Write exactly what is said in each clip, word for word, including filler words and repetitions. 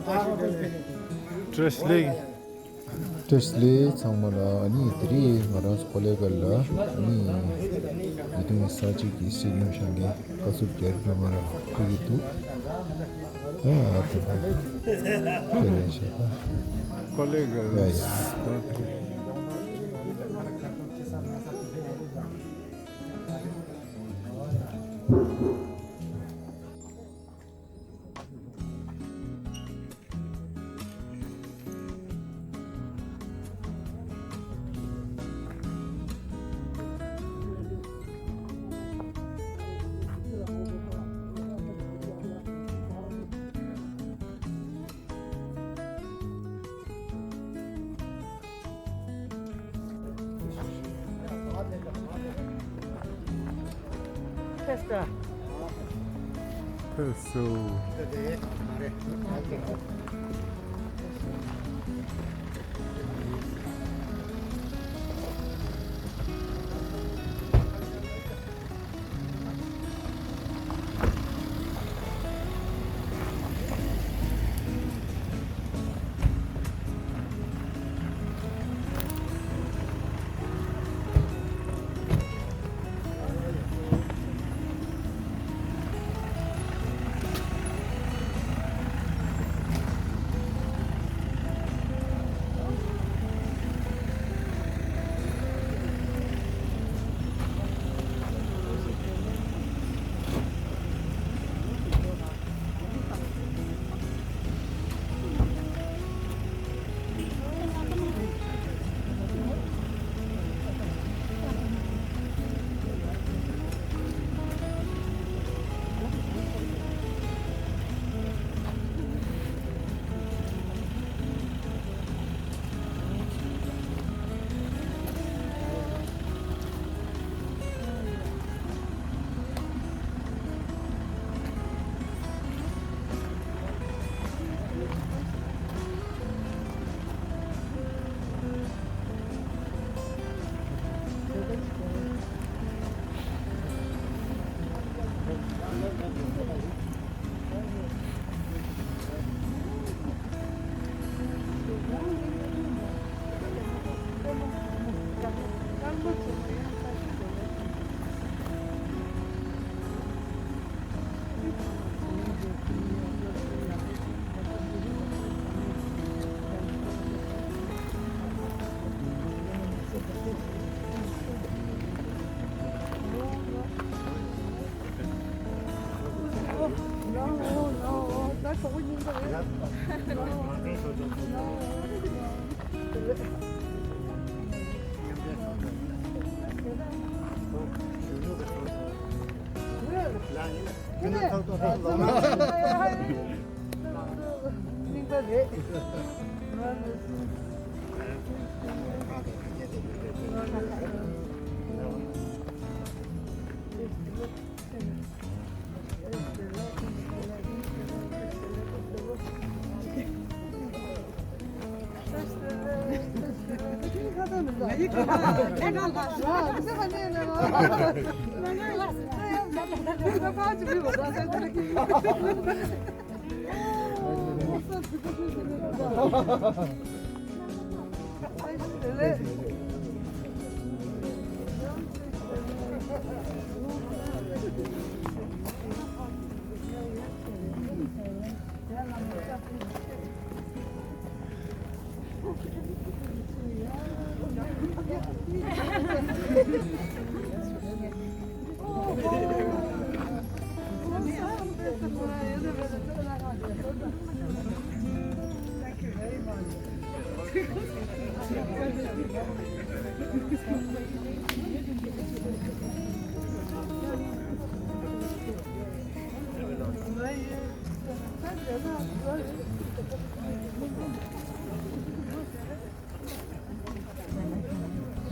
བཀྲ་ཤིས་བདེ་ལེགས། བཀྲ་ཤིས་བདེ་ལེགས་ཚང་མ་ལ། ཨ་ནི་དེ་རིང་ང་རང་ཚོ་ཀོ་ལེ་གྷལ་ལ་ཨ་ནི་ཡིད་དུ་ས་གཅིག་གི་སྲིད་ནོར་ཤང་གི་བཀའ་ཟུར་རྒྱ་རི་སྒྲོལ་མ་རང་ཕེབས་ཀྱི་འདུག་ཨ་ཨ་དེ་ནས་ཁྱེད་རང་ཞེས་པ། ཀོ་ལེ་གྷལ། ཡ་ཡ། ཕེབས་སོ། ཕེབས་སོ།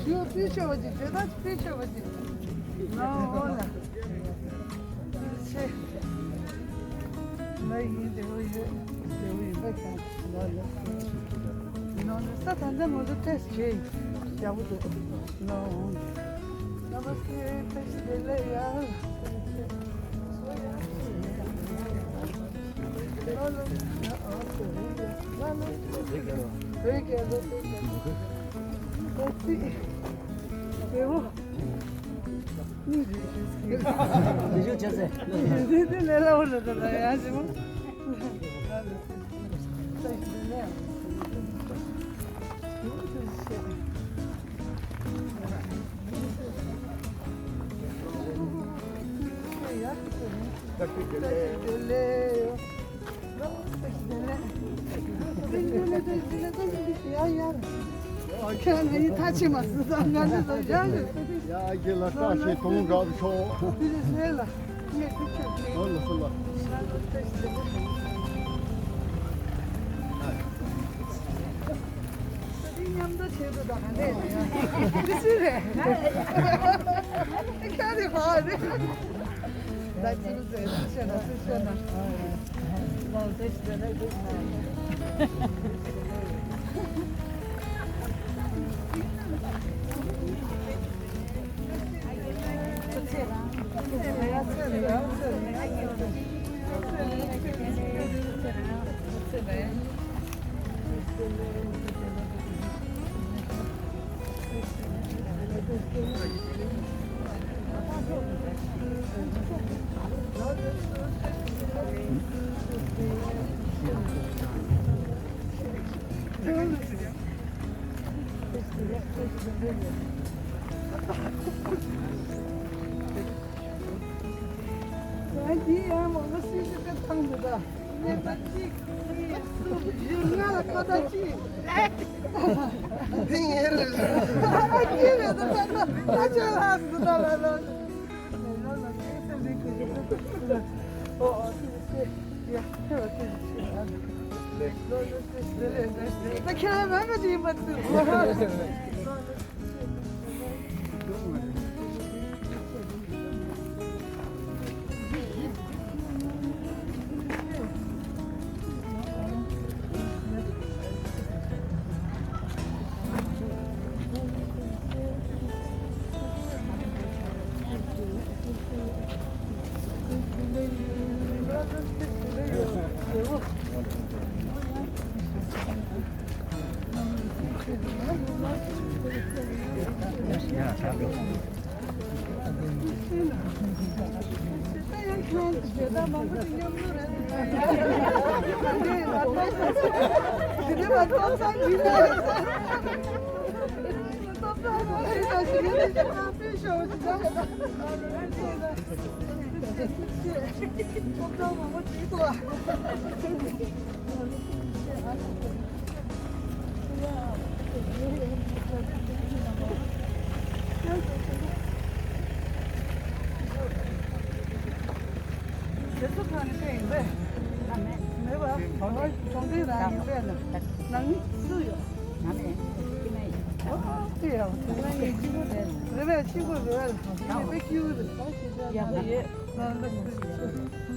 ཞུ་པི་ཆེ་བ་ཅིག་དེ་དག་པི་ཆེ་བ་ཅིག་ལོ་ལ། ཆེ། ལ་ཡིན་དེ་བོ་ཡོད། དེ་བོ་ཡིན་པ་ཀྱང་ལ་ལ། ནོ་ནོ་ས་ད་ལྟ་ང་ཚོ་ཊེ་སི་ཊི་བྱས་ཡིན། ཡག་པོ་འདུག་ལོ། ན་མ་སྟེ། བཀྲ་ཤིས་བདེ་ལེགས་ཡ། ལོ་ལ། ཨ་ཨ། བོད་རྒྱལ་ལོ། བོད་རྒྱལ་ལོ། བོད་རྒྱལ་ལོ། བོད་རྒྱལ་ལོ། བོད་རྒྱལ་ལོ། ཡང་འདི་ཡང་མང་པོ་སུས་ཤིག་ཏུ་ཐང་འདུག་ད། གཉིས་པ་གཅིག་གཉིས། གསུམ། བཞི། ལྔ་ལ་ཁ་བརྡ་གཅིག་ཨ་ཀི་རེད། ད་ཁ་བརྡ་ཨ་ཅག་ལགས་སུ་ད་ལ་ལ། ཨོ་ཨོ་ཡ་ཁྱེད་ལ་ཁྱེད་ལ་ཁྱེད་ལ། ད་ཁྱེད་རང་རང་ག་ཅིག་ཡིན་པ་ཚུལ། དེ་ཚོ་གང་ནས་ཕེབས་ཡིན་པས། མེད་པ། གྲོང་སྡེ་རང་ཡིན་པས་ན། ནང་མི་སུ་ཡོད། ཨོ་དེ་ཡང་དེ་ང་ཡིན་གཅིག་པོ་རེད། རེད་པས་གཅིག་པོ་རེད། དེ་ནས་དཔེ་སྐྱིད་པོ་རེད། ཡག་པོ་ཡོད། ང་ལ་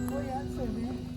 ཨོ་ཡ་ཚེ་རིང་།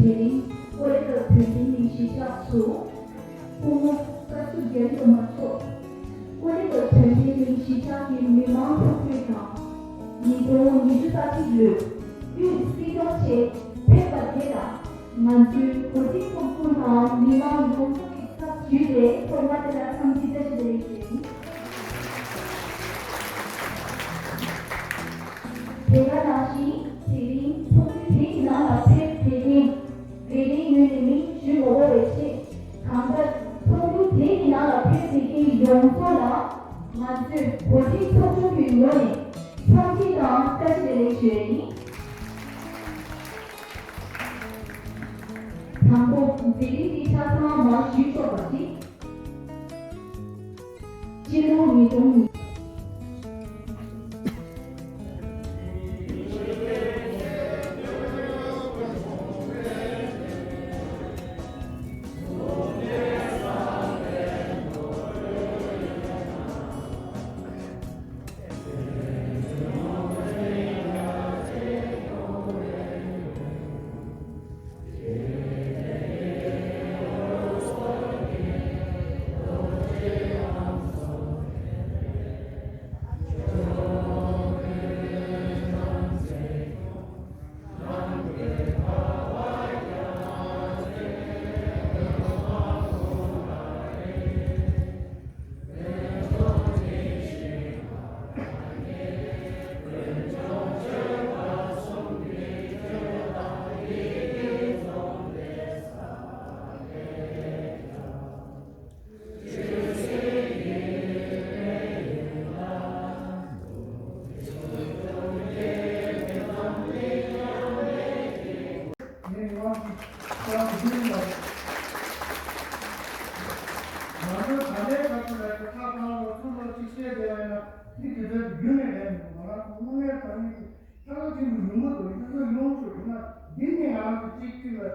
དེ་རིང་ཀོ་ལི་གྷལ་དོན་ལྡན་གླིང་གཞིས་ཆགས་སུ་སྐུ་ངོ་བཀའ་ཟུར་རྒྱ་རི་པདྨ་མཆོག་ཀོ་ལི་གྷལ་དོན་ལྡན་གླིང་གཞིས་ཆགས་ཀྱི་མི་མང་ཚོགས་ཁྲོད་དང་། ཉིས་སྟོང་ཉི་ཤུ་རྩ་གཅིག་ལོའི་དབུས་སྲིད་སྐྱོང་ཆེད་ཕེབས་པ་དེ་ལ། ང་ཚོའི་འགོ་ཁྲིད་ཚོགས་ཆུང་དང་མི་མང་ཡོངས་རྫོགས་ཀྱི་ཚབ་ཞུས་ཏེ་ཐོག་མ་དེ་ལ་འཚམས་འདྲི་བཀྲ་ཤིས་བདེ་ལེགས་ཞུ། དེ་ག་ནང་བཞིན་དེ་རིང་ཚོགས་འདུ་དེ་ཡི་ནང་ལ་ཕེབས་བསྡད་མཁན་རེ་རེའི་ངོས་ནས་མིང་ཞུ་མ་དགོས་པའི་ཆེད། གང་ལྟར་ཚོགས་འདུ་དེ་ཡི་ནང་ལ་ཕེབས་བསྡད་མཁན་ཡོངས་རྫོགས་ལ་ང་ཚོའི་འགོ་ཁྲིད་ཚོགས་ཆུང་གི་ངོས་ནས་འཚམས་འདྲི་དང་བཀྲ་ཤིས་བདེ་ལེགས་ཞུ་ཡ་ཡིན། དང་པོ་མཛད་རིམ་འདི་ཆ་ཚང་མར་ཞུས་ཆོག་པ་ཅིག་སྤྱི་ལོ་ཉིས་སྟོང་ཉི། ངས་ཡོང་གི་ང་ཚོ་ད་ལྟའི་ཁ་ཐུག་ལ་ཁ་ཁ་ལོ་ཚུར་ལོ་གཅིག་བཤད་བསྡད་པ་ཡིན་ན་འདི་དུས་ཚོད་རྒྱུན་ནས་རེད་མི་འདུག་ང་རང་ཚོ་དངོས་གནས་དྲང་གནས་ཀྱི་ཁ་ཁ་ཅིག་ལ་ཡོང་གི་འདུག་ཡོང་ཚོད་ཡོང་ཚོད་ཡིན་ན་འདི་ནས་ང་རང་ཚོ་གཅིག་གཅིག་ལ་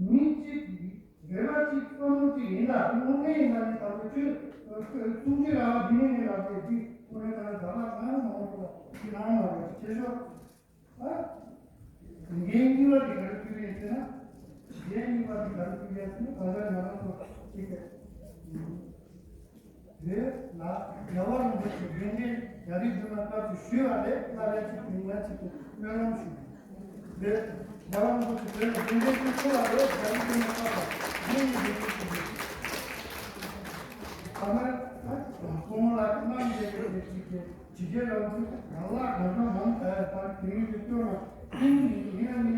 མི་གཅིག་གིས་རེ་བ་གཅིག་བསམ་བློ་གཅིག་ཡིན་ལ་དངོས་གནས་ཡིན་ན་ནི་ད་ལྟ་ཆོས་གསུང་ཆོས་ར་བ་འདི་ནས་ངས་ལབ་ཚེ་འདི་དངོས་གནས་ད་ལྟ་ཟ་ལ་གང་མང་པོ་ལ་འདི་རང་མ་རེད་ཆེ་ཤོས། ཨ། འགན་གཉིས་པ་དེ་ག་རེ་ཕུལ་ཡིན་ཟེར་ན། འགན་གཉིས་པ་དེ་ག་རེ་ཕུལ་ཡིན་ཟེར་ན་ད་ལྟ་ང་རང་ཚོ་གཅིག་གི། དེ་ལ་རྒྱལ་བ་རིན་པོ་ཆེ་མདུན་གྱི་རྒྱ་རིགས་འདི་ལ་བཀའ་ཚོད་ཞུས་པ་རེད། སླར་ཡང་གཅིག་ཏུ་ཉིན་གཅིག་ཏུ་སྨོན་ལམ་ཞུ། དེ་རྒྱལ་བ་རིན་པོ་ཆེ་བོད་ལ་མདུན་གྱི་ཞུ་བ་རེད། རྒྱ་རིགས་འདི་ལ་བཀའ་ཚོད་ཞུས་པ་རེད། ད་ནི་ཁོང་ལ་གནང་བཞིན་པའི་གཅིག་གི། ཇི་སྐད་ལ་ཚིག་གང་ལ་གང་འཚམ་མང་ཨ་དང་དེ་རིང་གི་སྐྱོ་ན་ཀུན་ཡིན་ན་ནི་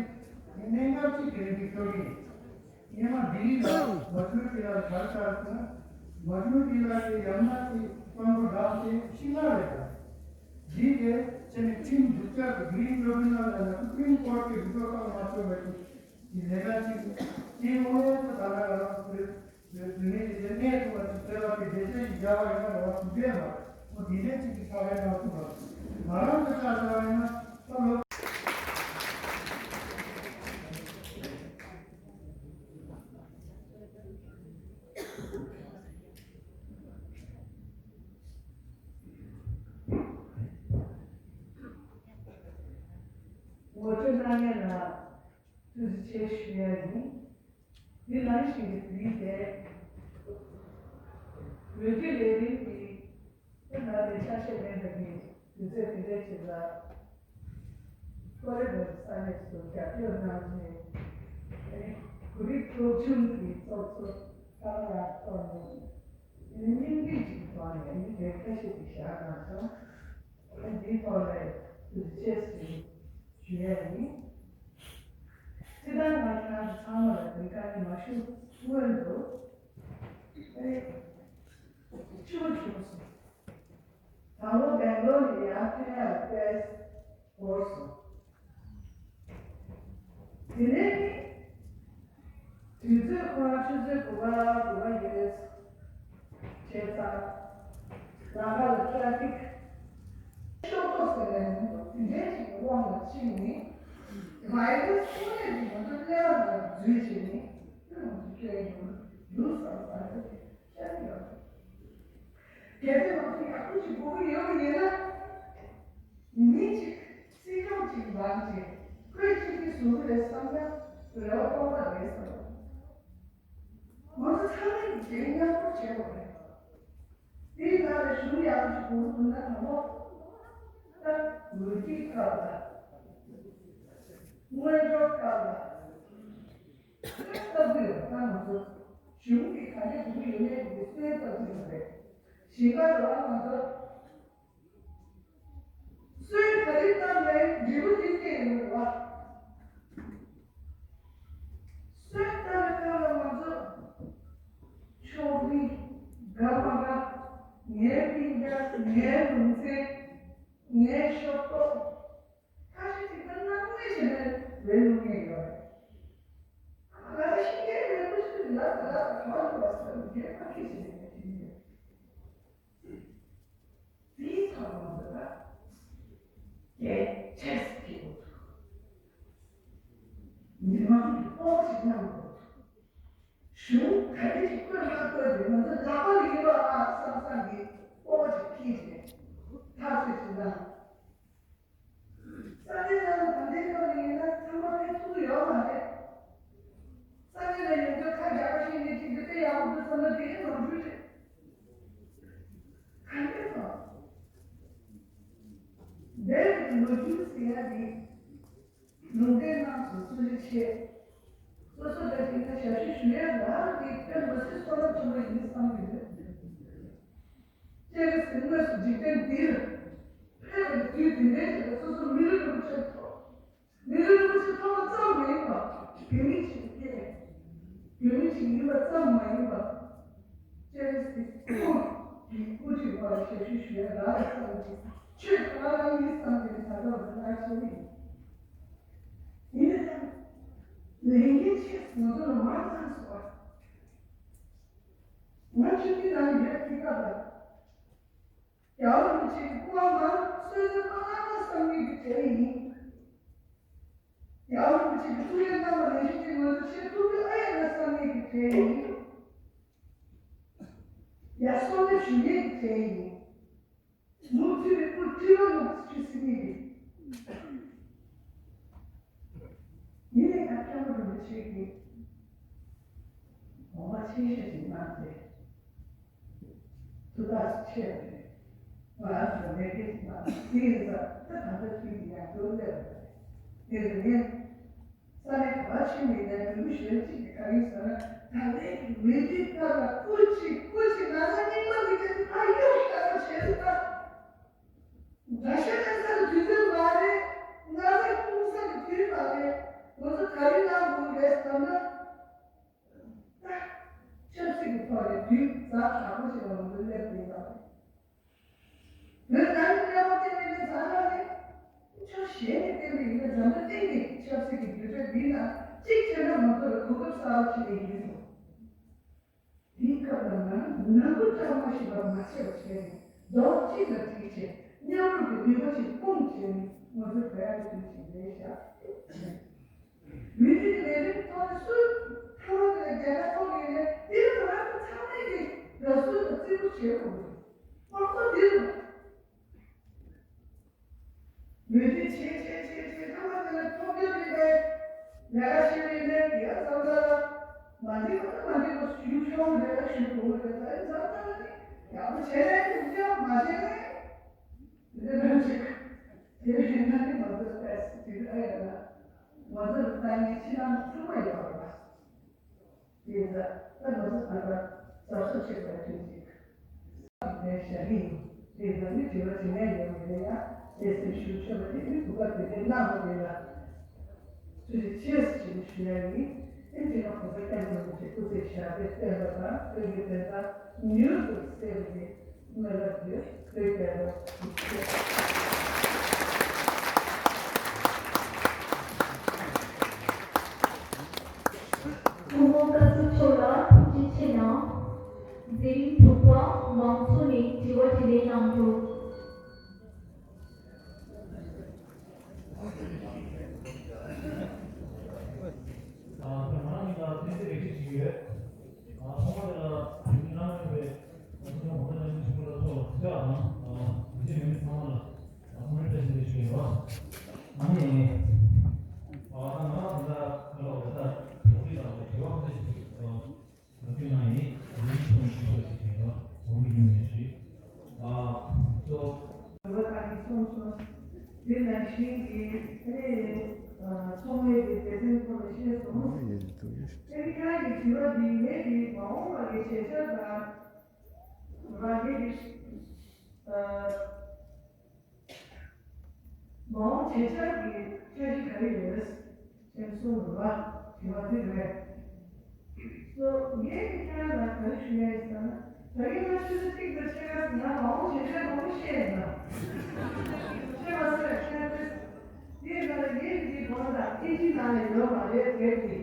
གནད་འགག་ཅིག་དེ་རིང་གི་སྐྱོ་རིང་། སྔོན་མ་ལྡི་ལི་ལ་མ་ཇུ་ཏི་ལ་གར་ཆགས་སོང་། མ་ཇུ་ཏི་ལ་གི་ཡང་ན་གི་དཔང་པོ་བསྒྲགས་ཏེ་ཤི་ན་རེད་ད། འདི་གས་ཅེ་ནི་ཁྲིམས་སྒྲུབ་བྱ་གི་གི་རིང་སྐྱོ་རིང་ལ་ལ་ན་ཀུན་སྐོར་གྱི་རུ་ཏོ་བཏང་མ་ཆོག་པའི་གི་ལས་ཀ་ཅིག་དེ་ངོ་ཡང་ཚོ་ད་ལ་ག་ལ་ཁུ་རེད། དེ་ནས་དེ་གནས་ཐུབ་པ་ཅིག་བཙལ་བ་དེ་བདེ་ཆེན་གྱི་རྒྱལ་བ་ཡིན་ན་རེ་བ་ཐུབ་པས་མ་ཁོ་དེ་འདྲས་ཅིག་གི་ཕྱག་ལས་གནང་ཐུབ་པ། ང་རང་གི་ཆ་བཞག་པ་ཡིན་ན་ད་ལོ། ངོ་སྤྲོད་གནང་མཁན་ལ་ཐུགས་རྗེ་ཆེ་ཞུ་ཡ་ཡིན། འདི་ནང་བཞིན་གྱི་དུས་དེ། འོས་བསྡུ་ལས་རིམ་འདི་ཁོ་ན་ནས་ཆ་ཤས་ལེན་པའི་གི་དུས་ཚོད་དེ་འདྲའི་ཆེད་ལ། ཀོ་རི་ཌོར་ས་གནས་སུ་རྒྱབ་སྐྱོར་གནང་ནས། ཨེ་ནི་བོད་རིགས་སློབ་ཆུང་གི་ཚོགས་གཙོ་ཏཱ་ལ་ཡར་ཐོག་ནས་ཨེ་ནི་སྙིང་སྡུག་ཅིག་གི་ཐོག་ནས་ཨེ་ནི་དེ་ཁ་ཤས་ཅིག་བཞག་གནང་སོང་། ཨེ་འདིའི་ཐོག་ནས་དུས་ཆེད་ཞུ་ཞུ་ཡས་ཡིན། སྤྱིར་བཏང་ང་ཚང་ཚང་མ་ལ་འདི་ག་ནས་མ་ཞུ་སྔོན་དུ་ཨེ་ཆུ་བོ་བྱུང་སོང་། ད་ལོ་སྦེང་ལོར་ནས་ཡར་ཕེབས་ཡག་དཔེ་འགོར་སོང་། དེ་ནས་ནི་དུས་ཚོད་ཁོ་རང་ཆུ་ཚོད་དགུ་པ་དགུ་པ་ཡོལ་བྱས་ཙང་ལམ་ཁ་ལ་ཊ་ར་ཕིག་ཤོར་ཐོག་ཟེར་ནས་མི་འདུག་དེ་འདྲའི་ཞིག་གི་དབང་ལ་ཕྱིན་ནས་བྷའི་རས་ཐོན་ལས་ཀྱི་ང་ཚོ་ཀླད་པ་ནང་འཛུལ་བྱས་ནས་ང་ཚོ་སྐྱོན་ཡོང་གི་འདུག་བསམ་བསམ་ཡོད་དེ་ཤ་ཡོད། གལ་ཏེ་ང་ཚོ་ཡག་པོ་ཞིག་དགོས་ཀྱི་ཡོད་པ་ཡིན་ན། མི་གཅིག་སྲིད་སྐྱོང་གཅིག་འབངས་གཅིག་ཁོས་གཅིག་གིས་བཟོ་གི་རེད་བསམ་ན་རེ་བ་སྤོབས་པ་རེད་བསམ། ང་ཚོ་ཚང་མས་མཇལ་མཉམ་པོ་བྱེད་དགོས་རེད། དེའི་ནང་ལ་གཞུང་ཡག་པོ་ཞིག་དགོས་ཀྱི་འདུག་ན་དང་པོ་ད་ལོ་རྒྱུས་སྐབས་ལ་སྔོན་འགྲོ་སྐབས་ལ་སྲོལ་བཏབ་ཀྱི་ཡོད་ན་ང་ཚོ་གཞུང་གིས་ག་འདྲ་དགོས་ཀྱི་ཡོད་མེད་དེ་སྲོལ་བཏབ་ཀྱི་ཡོད་རེད། གཞིས་ཀ་རུ་ང་ཚོ་སྲོལ་ག་རེ་བཏབ་ནའི་འབྲས་བུ་དེ་སྐྱེ་ཡོང་གི་རེད་བ། སྲོལ་བཏབ་པའི་སྐབས་ལ་ང་ཚོ་ཕྱོགས་རིས་དགའ་མ་དགའ། ངའི་སྤུན་ཀྱག་ངའི་ལུང་ཚན། ངའི་ཤོག་ཐོག་ཁ་ཤས་ཅིག་ད་སྣང་མེད་བྱས་ནས་བྲོས་ལུགས་ངེས་ཡོད་རེད། ང་ཚོ་ཤེས་མཁན་མེད་པ་ཞིག་ལ་ད་ལྟ་ག་བ་འགྲོ་བ་ཟེར་ནས་ཁ་སྐད་བྱས་ནས་བྲོས་ཡོད། དེའི་ཐོག་ནས་ད་གལ་ཆེ་ཟེར་གྱི་འདུག་མི་མང་གི་སྤོབས་པ་ཞིག་གནང་དགོས་འདུག་གཞུང་ག་རེ་ཞིག་བཀོད་མ་བཀོད་དེ་ང་ཚོ་ལག་པ་ལ་ཡོད་པ་ཨ་བསམ་བསམ་གྱི་སྤོབས་པ་ཞིག་འཁྱེར་བྱས་ཐག་གཅོད་ཅིག་གནང་། ས་གནས་ནང་ལ་ད་ལྟའི་སྐབས་ལ་ཡིན་ན་ཚང་མ་ཕེབས་ཐུབ་ཀྱི་ཡོད་མ་རེད། ས་གནས་ལ་ཡོད་ཚད་ཁ་རྒྱག་པ་ཞིག་ནས་ཅིག་འདི་ལྟ་ཡག་པོ་འདུག་བསམ་ན་དེ་གའི་ནོར་འཁྲུལ་རེད། ག་འདྲ་སོང་། འདིར་ལོ་རྒྱུས་ཟེར་ཡ་འདི་ལུང་བསྟན་གནང་སོང་། སུ་ལས་ཆེ། སོ་སོ་ལ་དེ་འདྲ་ཞབས་ཞུ་ཞུ་ཡ་རག་གི་དཔེ་མ་སྲིད་བསོད་ནམས་ཆེན་པོ་ཡིན་བསམ་གྱི་འདུག་སྤྱན་རས་གཟིགས་དངོས་སུ་འཇིག་རྟེན་འདིར་ཕེབས་པའི་དུས་དེ་འདྲའི་ཞིག་ལ་སོ་སོ་མི་ལུས་རིན་པོ་ཆེ་ཐོབ། མི་ལུས་རིན་པོ་ཆེ་ཐོབ་པ་ཙམ་མ་ཡིན་པར་བོད་མི་ཞིག་སྐྱེས། བོད་མི་ཞིག་ཡིན་པ་ཙམ་མ་ཡིན་པར་སྤྱན་རས་གཟིགས་སྐུ་གི་དབུ་ཁྲིད་འོག་ལ་ཞབས་ཞུ་ཞུ་ཡ་རག་ལས་བསམ་གྱི་ཆོས་གང་རང་ཡིན་བསམ་གྱི་ད་ལྟ་བར་དུ་ལྟ་ཆེན་ཡིན། ཡིན་ན་ཡང་ལས་འགན་ཆེ་ང་ཚོ་ལ་མང་ཙམ་སོང་བ། ང་ཆུང་དུས་ནང་ཡོད་དེ་སྐབས་ལ། རྒྱལ་བ་རིན་པོ་ཆེ་གི་སྐུ་དབང་མར་གསོལ་ཚིགས་མ་གནང་ན་བསམ་གྱི་གྲས་ཡིན། རྒྱལ་བ་རིན་པོ་ཆེ་གི་ཐུགས་རེ་གནང་བ་ནང་བཞིན་གྱི་ང་ཚོ་བྱེད་ཐུབ་ཀྱི་ཨེ་ཡོད་ན་བསམ་གྱི་གྲས་ཡིན། ཡར་སོང་ནས་ཞུ་མཁན་གྱི་གྲས་ཡིན། མུ་མཐུད་པའི་སྐུ་ཁྲི་ལོ་ལོངས་སུ་སྤྱོད་སྲིད་མཁན་གྱི། ཡིན་ནའི་ད་སྐྱབས་མགོན་རིན་པོ་ཆེ་གིས་དགོངས་པ་ཆེ་ཤོས་ཤིག་གནང་སྟེ། ཐུགས་ཐག་ཆོད་པ་རེད། ང་རང་ཚོ་ལས་ཀའི་ནང་དེ་ཡིན་ཙང་ད་ད་ལྟ་དུས་ཀྱི་ཡང་འགྲོ་སླེབས་པ་རེད། དེ་རིང་ནས་ས་གནས་ག་པར་ཕྱིན་པ་ཡིན་ནའི་འབོད་སྐུལ་ཞུ་ཡ་གཅིག་དེ་ག་རེ་ཡིན་ཟེར་ན། ད་ལྟའི་གི་མི་རིགས་སྐབས་ལ་སྐུ་མཁྱེན་སྐུ་མཁྱེན་ན་ཚ་རྙིང་པ་འདི་ག་ད་གཡུག་ཤ་ཚ་བྱེད་སྲིད་ད། དགྲ་ཤ་ལེན་ས་ལ་དུས་ཚོད་མ་རེད། ན་ཚ་སྤུངས་ས་ལ་དུས་མ་རེད། ང་ཚོ་ག་རེ་གནང་དགོས་རེད་ཟེར་ན། ད་ཆབ་སྲིད་ཀྱི་ཐོག་ནས་དུས་ཛ་དྲག་པོ་ཞིག་ལ་ང་ཚོ་སླེབས་ཡོད་པ་རེད། བོད་ནང་གི་གནས་བབ་བལྟས་པ་ཡིན་ན་ཛ་དྲག་རེད། ཕྱོགས་གཞན་ནས་བལྟས་པ་ཡིན་ན་འཛམ་བུ་གླིང་གི་ཆབ་སྲིད་ཀྱི་དུས་ཚོད་འདི་ན་གཅིག་བྱས་ན་ང་ཚོ་ལ་གོ་སྐབས་གསར་པ་ཞིག་ལེན་གྱི་རེད། དེའི་སྐབས་ལ་ང་ནང་ཁུལ་བཀྲག་མ་ཤིས་པ་མ་བྱས་པ་བྱས་ནས་རྡོག་གཅིག་ལ་བསྒྲིལ་བྱས་མཉམ་རུབ་ཀྱི་ནུས་པ་ཞིག་སྤུངས་བྱས་ནས་ང་ཚོ་བོད་ཡག་གི་དུས་ཤིག་རེད་ཤག་མི་རིགས་ཀྱི་ལས་རིམ་ཐོག་ནས་སུ་ཐ་མ་དེ་ལ་རྒྱལ་ཁ་ཐོབ་ཡོད་ནས་དེ་ལ་ང་རང་ཚོ་ཚང་མས་ཀྱི་དགའ་བསུ་དང་བརྩི་བཀུར་བྱེད་དགོས་རེད། དམངས་གཙོ་འདི་རེད། མི་རིགས་ཆེ་ཆེ་ཆེ་ཆེ་ཐ་མ་དེ་ལ་ཐོབ་རྒྱུ་རེད་པས། ལས་ཀ་བྱེད་ཡོད་ནས་དེ་ཡང་ཙམ་ཙམ་ལ་མ་འགྲིག་པ་མ་འགྲིག་པ་ཞུ་ཆོག་ལས་ཀ་ཞུ་དགོས་རེད། ད་ཙམ་ཙམ་ལ་ནི་ཡག་པོ་བྱས་ནས་འདུག་ཀྱང་མ་བྱས་ནས་དེ་འདྲ་ཅིག་དེ་རེད་ན་ནི་ང་ཚོ་ཨེ་སི་ཏི་ཨེ་ཡོད་ན་ང་ཚོ་ལ་ལྟ་ངན་ཕྱི་ནང་ཚང་མ་ཡོད་རེད་པ། དེ་ཡིན་ཙང་ད་ང་ཚོ་ད་ལྟ་གཟབ་གཟབ་བྱེད་དགོས་དོན་ཅིག་ནས་བཞག་གི་ཡིན། དེ་ཡིན་ཙང་མི་དྲི་བ་དྲི་ངན་ཡོད་པ་རེད་ཡ། དེ་སེམས་ཤུགས་ཆེ་བ་དེ་མི་གུས་པ་དེ་འདྲའི་གནང་བ་རེད་ལ། ཚུལ་གྱི་ཆེས་ཞིག་ཞུ་ཡ་ཡིན། ཨེ་ཅེ་ན་གོང་ས་སྐྱབས་མགོན་རིན་པོ་ཆེ་སྐུ་ཚེ་ཞབས་པད་བརྟན་པ་དང་བོད་ཀྱི་བདེན་མཐའ་མྱུར་དུ་གསལ་བའི་སྨོན་ལམ་ཡོད། བོད་རྒྱལ་ལོ། སྐུ་ངོ་བཀའ་ཟུར་མཆོག་ལ་ཐུགས་རྗེ་ཆེ་གནང་། མཛད་རིམ་དྲུག་པ་མང་ཚོགས་ནས་དྲི་བ་དྲིས་ལན་གནང་རྒྱུ། ཨ། ང་རང་ཉིད་ལ་ཐེངས་འདིར་ལས་བྱེད་ཞིག་ཡོད། ཨ། ཚོགས་པ་དེ་ལ་དེ་རིང་གནང་ཡོད་པའི་ཨ་ཚོགས་གཙོ་ངོ་བཟའ་ཚང་ཆེན་པོ་ལ་ཚོགས་ལ་གུས་ཕྱག་དང་། ཨ། དེ་བཞིན་མི་ཚང་མ་ལ་ཨ་ཚང་མར་བཀྲ་ཤིས་བདེ་ལེགས་ཞུ་ཡ་ཡིན། ཨ་ནི། ཨ། ད་ང་རང་ད་ལྟ་ཁ་ལོ་ད་ལྟ་དོགས་གཅིག་དང་དྲི་བ་ཁ་ཤས་ཤིག་ཨ། ང་ཚོའི་ནང་ཡིན་ཡིན་ཆུང་ཆུང་ཆོས་ཀྱི་དེ་ལ་འོང་གི་ཡོད་མེད་ཞུས། ཨ། ཚོ། འགྲོ་བ་དག་གིས་གསུངས་སོང་། དེ་ནང་བཞིན་གྱི་ཨེ། ཨ། ཚོགས་མི་གི་སྡེ་ཚན་ཁོ་ལ་བཤད་སོང་། ཨེ་ཁྱེད་རང་གི་དྲི་བ་འདི་ངེད་ཀྱི་མ་འོངས་པ་གི་བྱེད་ཕྱོགས་དང་། རང་གི་གི། ཨ། མ་འོངས་བྱེད་ཕྱོགས་ཀྱི་འཆར་གཞི་ག་རེ་ཡོད། ཅེས་གསུངས་འདུག་པ། དྲི་བ་འདི་རེད། སོ། ངས་ཀྱི་ཁྱེད་རང་ལ་ག་རེ་ཞུ་ཡ་ཡིན་ཟེར་ན། ད་གིན་ང་ཆུ་ཚོད་གཅིག་དང་ཕྱེད་ཀ་ཟིན་ན་མ་འོངས་བྱེད་ཕྱོགས་མང་པོ་བཤད་ཡིན་ན། བཤད་མ་ཟེར་ཁྱེད་རང་དེ། དེའི་ནང་ལ་ངས་ཀྱི་འདི་གོང་དང་ཨིན་ཇི་ནང་ལ་ཡོད་མ་རེད་དེབ་དེ།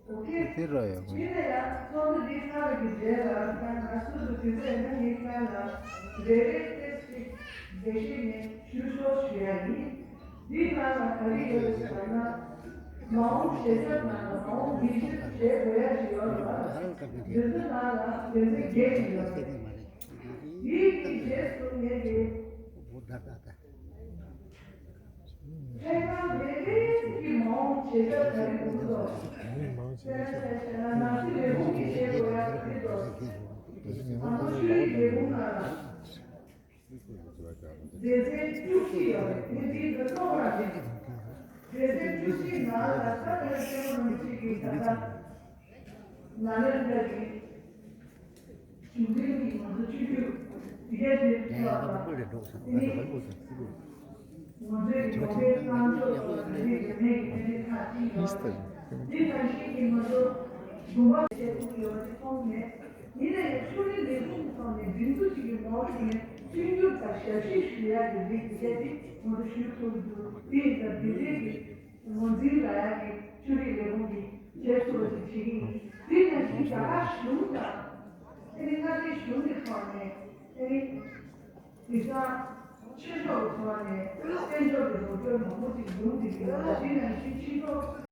ཨོ་ཁེ། དེ་ར་ཡག་པོ་ཡིན། ཡིན་ན་ཡང་ཚོགས་འདུ་འདི་ཚར་བའི་གི་རྗེས་ལ་ད་ང་སུ་དུ་དུས་ཚོད་ཡིན་ན་ངས་ཁྱེད་རང་ལ་རེ་རེ་ཏེ་ཞིག་འགྲེལ་བཤད་ངས་ཞུ་ཆོག་ཞུ་ཡ་ཡིན། འདིའི་ནང་ལ་ག་རེ་ཡོད་ཟེར་ན། མ་འོངས་བྱེད་ཕྱོགས་ནང་ལ་མ་འོངས་འདི་ཞིག་བྱེད་དགོས་ཡ་ཞིག་ཡོད་ལ། འདི་ཚོའི་ནང་ལ་དོན་ཚན་བརྒྱད་ཅིག་ཡོད་རེད། འདིའི་གི་རྗེས་སུ་ངས་ཀྱི། ཕྲན་ཚེགས་རེ་རེ་གཅིག་གི་མ་འོངས་བྱེད་ཐབས་ག་རེ་དགོས་འདུག་དཔེར་ན་ཆ་བཞག་ན་ནང་སྲིད་ལས་ཁུངས་ཀྱིས་བྱེད་དགོས་ཡ་ག་རེ་འདུག་ང་ཚོ་ཆོས་རིག་ལས་ཁུངས་ནང་ལ་སྡེ་ཚན་བཅུ་གཅིག་ཡོད་རེད། དེ་འདིའི་འདི་ཀློག་པ་རེད། སྡེ་ཚན་བཅུ་གཅིག་ནང་ལ་ས་སྐྱ་སྤྱི་བོ་རིན་པོ་ཆེ་གིས་ད་ལྟ། ན་ལེནྡྲ་གི་གཞུང་འཛིན་གྱི་ང་ཚོ་ཆོས་བརྒྱུད་འདི་གའི་དེ་ཚོ་ལ་ནི་ང་ཚོའི་ཡོང་འབབ་གཙང་ཕྱོགས་ལ་ནི་ཡོད་མེད་ཀྱི་ཐད་ནས་ཁག་ཅིག་ཡོད། འདི་ནང་བཞིན་གྱི་ང་ཚོ་དགོན་པ་བྱེད་ཐུབ་ཡོད་པ་དེ་མཐོང་མེད། ཡིན་ན་ཡང་ཆོས་རིག་ལས་ཁུངས་ཀྱི་ཐོག་ནས་སྒྲིག་འཛུགས་ཅིག་གི་ངོ་བོ་ཞིག་ནས་མཐུན་འགྱུར་དང་ཞབས་ཕྱི་ཞུ་ཡག་གི་རིགས་དེ་གའི་དེ་ང་ཚོ་ཞུ་ཐུབ་ཀྱི་འདུག་དེ་ཡིན་ཙང་དེ་འདྲའི་གི་ངོས་འཛིན་རག་ཡག་གི་ཆོས་རིག་ལས་ཁུངས་ཀྱིས་བྱེད་ཐུབ་པ་ཞིག་བྱེད་ཀྱི་ཡིན། དེ་ནང་བཞིན་རྒྱ་གར་གཞུང་དང་ཨ་ནི་མངའ་སྡེ་གཞུང་གི་ཐོག་ནས་ཨ་ནི་དེང་སང་ཆོས་ཕྱོགས་ཀྱི་ཐོག་ནས་དཔལ་འབྱོར་གྱི་རོགས་སྐྱོར་མང་པོ་ཞིག་ཡོང་བསྡད་ཀྱི་ཡོད་ལ། དེ་ནང་བཞིན་སྤྱི་ཚོགས།